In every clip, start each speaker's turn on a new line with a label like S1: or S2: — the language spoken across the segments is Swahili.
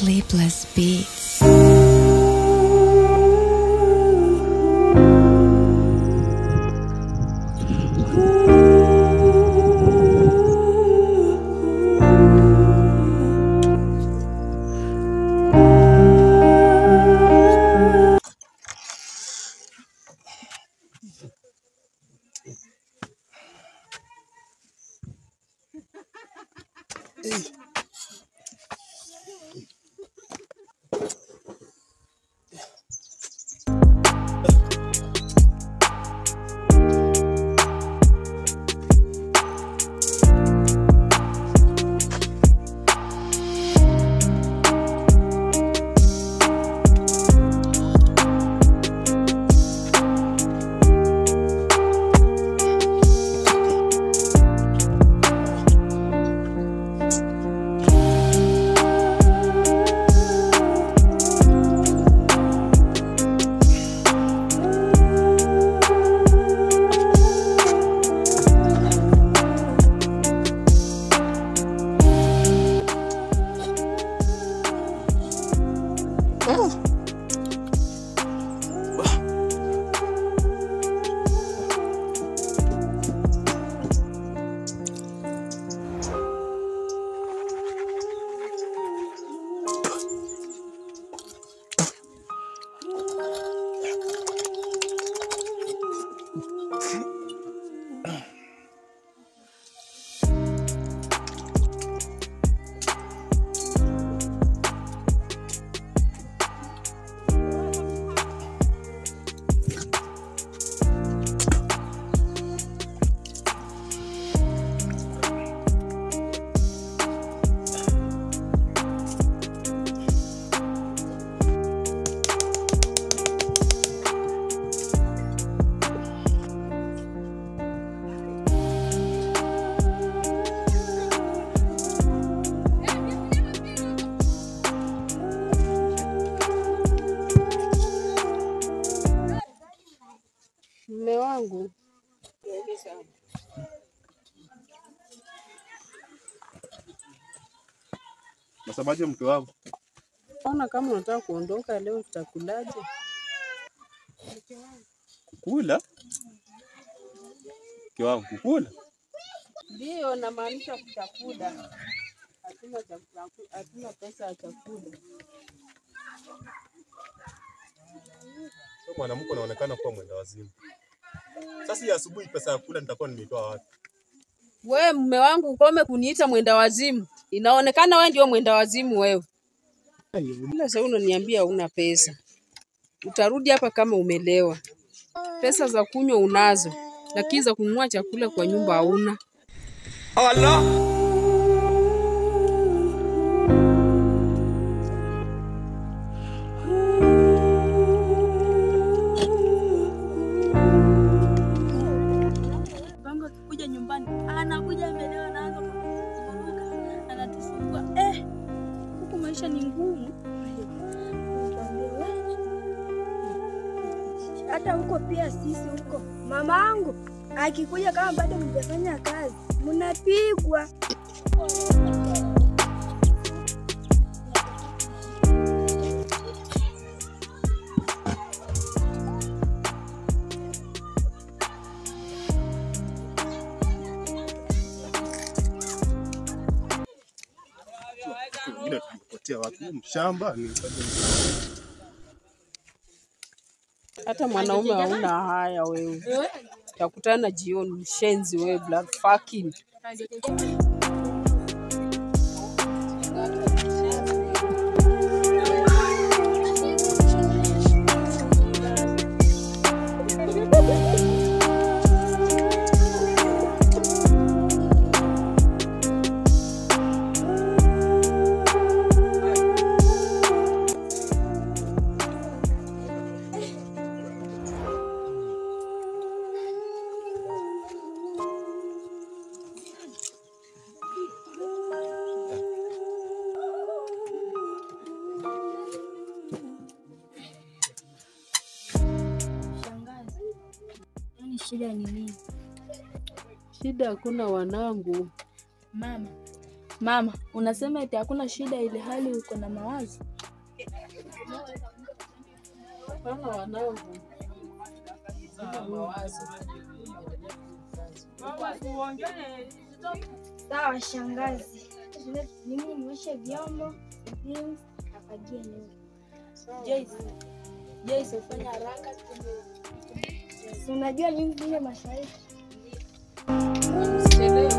S1: Sleepless Beats.
S2: Mume wangu.
S3: Nasemaje mke wangu?
S2: Ona kama unataka kuondoka leo tutakulaje?
S3: Kukula? Mke wangu kukula?
S2: Ndio namaanisha kuchakula. Hatuna chakula, hatuna pesa ya chakula.
S3: Sio mwanamke anaonekana kuwa mwenda wazimu. Sasa ya asubuhi pesa ya kula nitakuwa nimeitoa wapi?
S2: We mume wangu ukome kuniita mwenda wazimu. Inaonekana wewe ndio mwenda wazimu wewe. Ila sasa unaniambia huna pesa. Utarudi hapa kama umelewa. Pesa za kunywa unazo, lakini za kununua chakula kwa nyumba hauna.
S4: Allah.
S5: Bango akikuja nyumbani, anakuja amelewa, anaanza kuvuruga, anatusumbua. Huku maisha ni ngumu.
S6: Hata huko pia sisi huko, mamangu akikuja kama bado mjafanya kazi, mnapigwa.
S3: Wengine tumepotea wapi? Mshamba ni
S2: Hata mwanaume hauna haya wewe. Tutakutana jioni mshenzi wewe, blood fucking.
S6: Shida ni nini?
S2: Shida hakuna wanangu.
S5: Mama, Mama, unasema eti hakuna shida ile hali uko na mawazo?
S2: Mama wanangu. Mawazo.
S6: Sawa shangazi. Mimi nioshe vyombo, mimi nafagia nyumba.
S5: Joyce, fanya haraka.
S6: Unajua mimi vile mashariki.
S2: Usichelewe.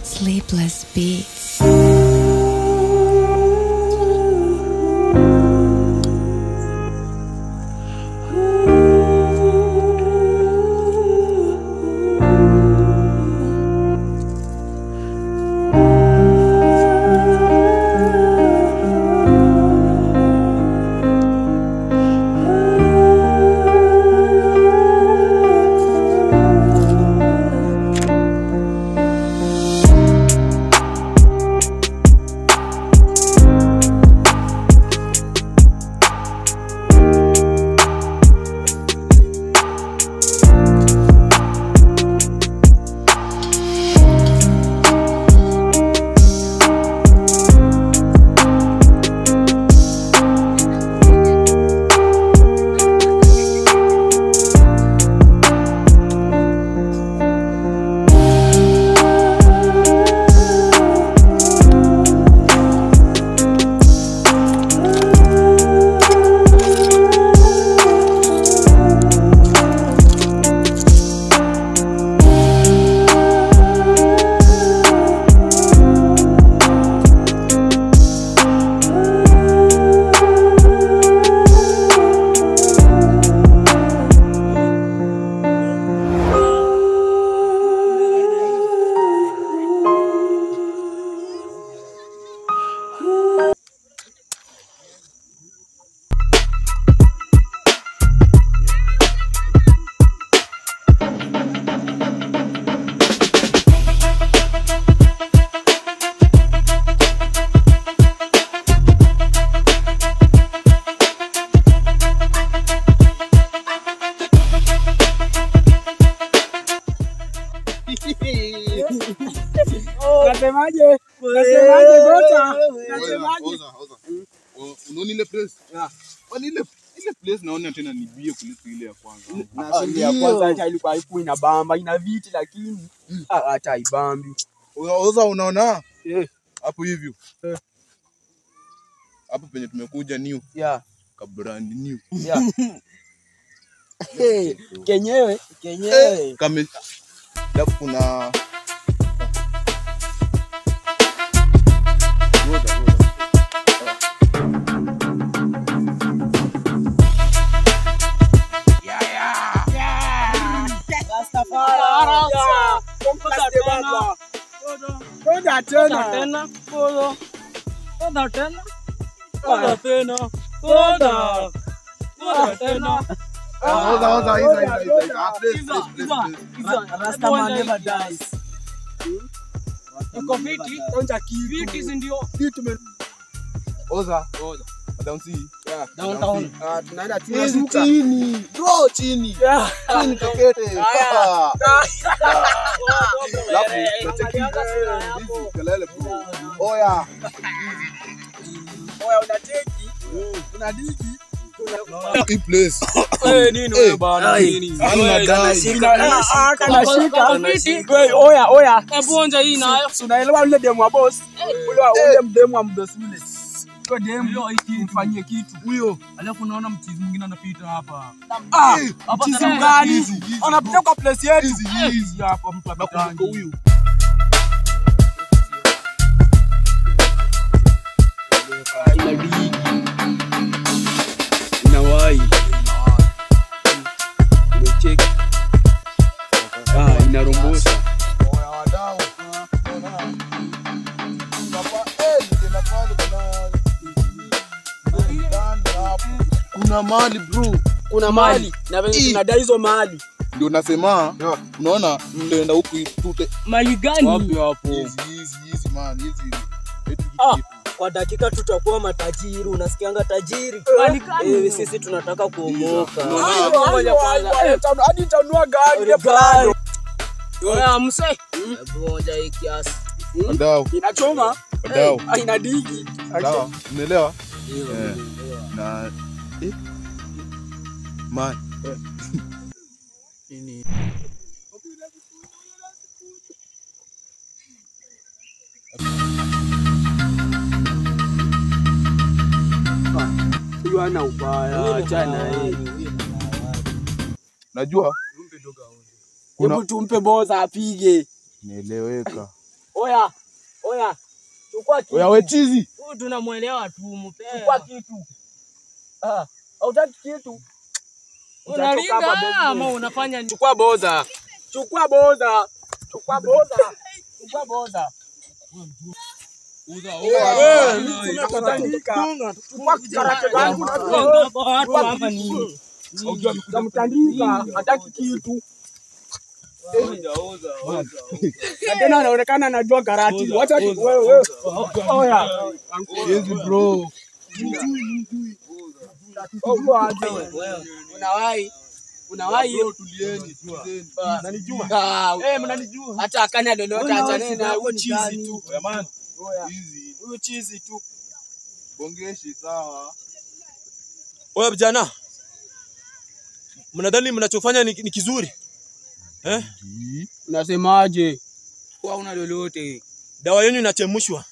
S1: Sleepless Beats.
S7: Nasemaje? Nasemaje gota? Nasemaje?
S8: Unaona ile place? Kwani ile place naona tena ni bie kuliko ile ya kwanza.
S7: Na ile ya kwanza hata ilikuwa haikuwa inabamba, ina viti lakini hata haibambi.
S8: Oza unaona? Hapo hivyo. Hapo penye tumekuja new.
S7: Yeah.
S8: Ka brand new.
S7: Yeah. Hey, kenyewe, kenyewe.
S8: Kame alafu kuna
S7: Rastaman never dies.
S9: Iko viti,
S7: Onja kitu.
S9: viti si ndio?
S7: Kitu
S8: Oza. Oza. Madam C.
S7: Yeah.
S9: Downtown.
S7: Ah, tunaenda
S8: Hizi
S7: tunashuka.
S8: chini. Bro chini. Chini tokete. Alafu nacheki hizi kelele bro. Oya.
S7: Oya unacheki. Unadiki.
S8: Hii place.
S9: Eh, nini wewe bana nini?
S7: Kanashika. Wewe oya oya.
S9: Hebu onja hii nayo.
S7: Unaelewa yule demu wa boss? Ule ule mdemu wa mdosi yule. Kwa demu mfanyie kitu.
S8: Huyo.
S9: Alafu unaona mchizi mwingine anapita hapa.
S7: Ah,
S9: Hapa
S7: mchizi
S9: tena.
S7: mgani?
S8: Easy, easy,
S7: Anapita kwa place yetu.
S8: Easy, easy.
S7: Hapa mtu
S8: Nakumbuka
S7: apitangi.
S8: huyu.
S7: Inadiki.
S8: Kuna mali bro.
S7: Kuna mali na venye tunadai hizo mali.
S8: Ndio nasema, unaona tutaenda huku tute.
S9: Mali gani?
S8: Wapi hapo? Hizi man, hizi.
S10: Kwa dakika tutakuwa matajiri, unasikianga tajiri.
S9: Mali gani?
S10: Sisi tunataka kuomoka.
S7: Hadi nitanunua gari ya Prado.
S9: Oya mse.
S10: Hebu onja hii kiasi.
S8: Wadau.
S7: Inachoma.
S8: Wadau.
S7: Inadigi.
S8: Sawa, umeelewa? Na man.
S7: Nini? Huyu ana ubaya, achana yeye.
S8: Najua.
S7: Hebu tumpe boza apige.
S8: Nieleweka.
S10: Oya, oya. Chukua kitu.
S8: Oya we chizi.
S9: Huyu tunamuelewa tu, mpe.
S7: Chukua kitu. Ah, hautaki kitu.
S9: Unaringa ama unafanya nini?
S7: Chukua boza. Chukua boza. Chukua boza. Chukua boza. Wewe, mimi nimekutandika. Chukua karate zangu na
S9: hapa nini?
S7: Utamtandika, hataki kitu. Na tena anaonekana anajua karate. Wacha wewe. Oya.
S8: Hizi bro.
S7: Unawahi. Unawahi.
S8: Bro, tulieni, tulieni.
S3: Mnanijua? Mnanijua.
S7: Hata akana lolote achane na huyu chizi tu.
S3: Oya man.
S8: Hizi.
S7: Huyu chizi tu.
S8: Bongeshi sawa.
S3: Oya vijana. Mnadhani mnachofanya ni kizuri?
S7: Unasemaje? Kwa una lolote.
S3: Dawa yenu inachemshwa.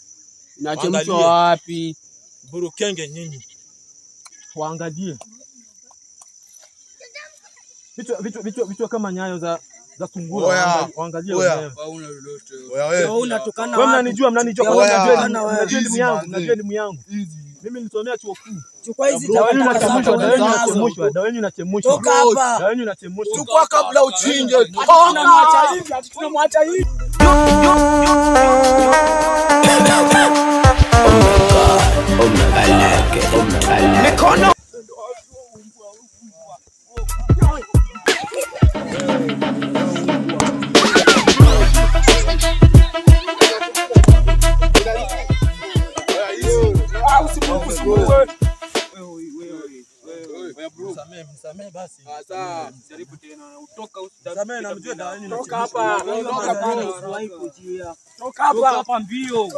S7: Inachemshwa wapi?
S3: Burukenge nyinyi. Waangalie. Vichwa kama nyayo za sungura. Waangalie wenyewe.
S7: Una lolote.
S8: Oya wewe.
S10: Unatukana
S3: Wewe
S10: wapi?
S3: mnanijua, mnanijua. Mnajua elimu yangu, mnajua elimu yangu. Mimi nilisomea chuo kikuu.
S10: Chukua hizi
S3: Dawa yenu
S10: takataka zako
S3: inachemshwa, dawa yenu
S10: nazo.
S3: inachemshwa, dawa yenu inachemshwa.
S10: Toka hapa.
S3: Dawa yenu inachemshwa.
S8: Chukua kabla uchinje.
S7: Tunamwacha hivi, tunamwacha hivi.
S4: Mikono.
S3: Msamee basi.
S7: Sasa jaribu tena utoka
S3: Msamee na mjue dawa yenu
S7: Toka
S3: inachemshwa.
S7: hapa. Toka hapa. Toka hapa.
S9: Hapa mbio.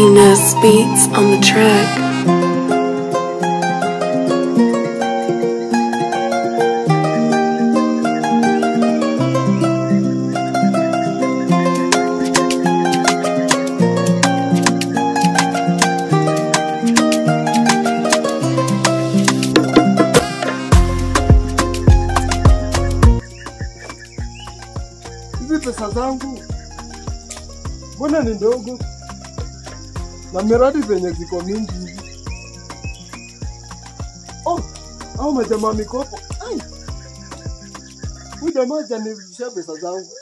S1: Ines Beats on the track.
S3: Hizi pesa zangu mbona ni ndogo na miradi zenye ziko mingi hivi? Oh, au majamaa mikopo. Ai, huyu jamaa hajanirudishia pesa zangu.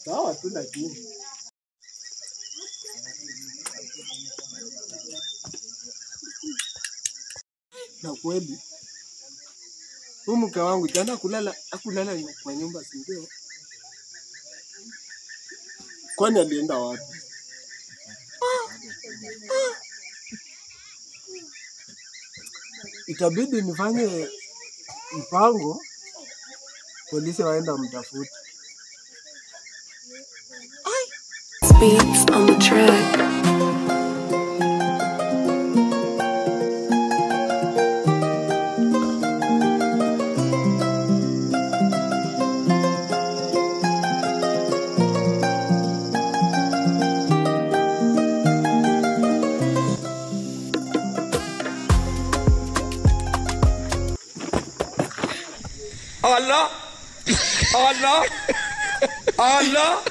S3: Sawa tu lakini na kweli huyu mke wangu jana kulala akulala kwa nyumba, si ndio? Kwani alienda wapi? Itabidi nifanye mpango, polisi waenda mtafute.
S1: Beats on the track.
S4: Allah, Allah, Allah.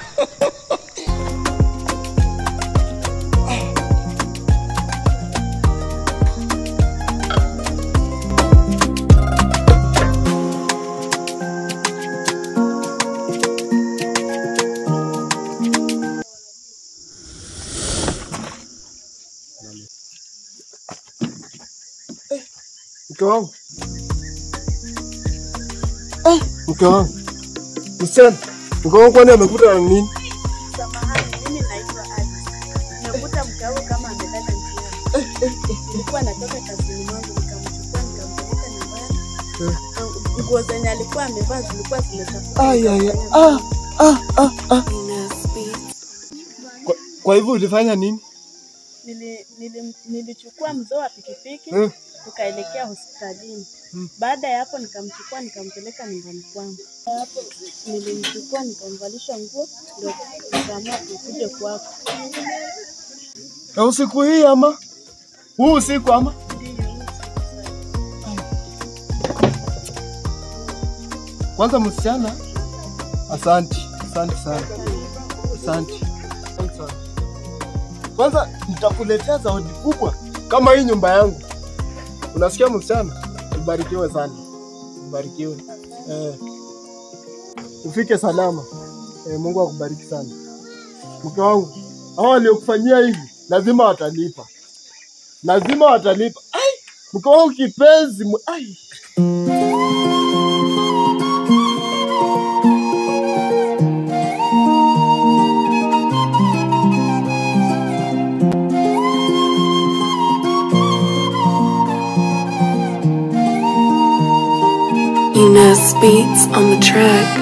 S3: Mke wangu. Mke wangu. Msichana, mke wangu kwani amekuta na nini?
S5: Samahani, mimi naitwa Alice. Nimekuta mke wangu kama amelala njiani. Nilikuwa natoka kazini mwangu nikamchukua nikampeleka nyumbani. Nguo zenye alikuwa amevaa zilikuwa zimechafuka.
S3: Ai ai ah ah ah ah. Kwa hivyo ulifanya nini?
S5: Nilichukua mzee wa pikipiki tukaelekea hospitalini. Baada ya hapo nikamchukua nikampeleka nyumbani kwangu. Hapo nilimchukua nikamvalisha nguo ndio nikaamua kuja kwako.
S3: Na usiku hii ama? Huu usiku ama? Kwanza msichana, asante, asante sana. Asante. Asante sana. Kwanza nitakuletea zawadi kubwa kama hii nyumba yangu. Unasikia msichana? Ubarikiwe sana. Ubarikiwe. Ufike salama. Mungu akubariki sana. Mke wangu, hao waliokufanyia hivi lazima watalipa. Lazima watalipa. Ai, mke wangu kipenzi, ai.
S1: Ines Beats on the track.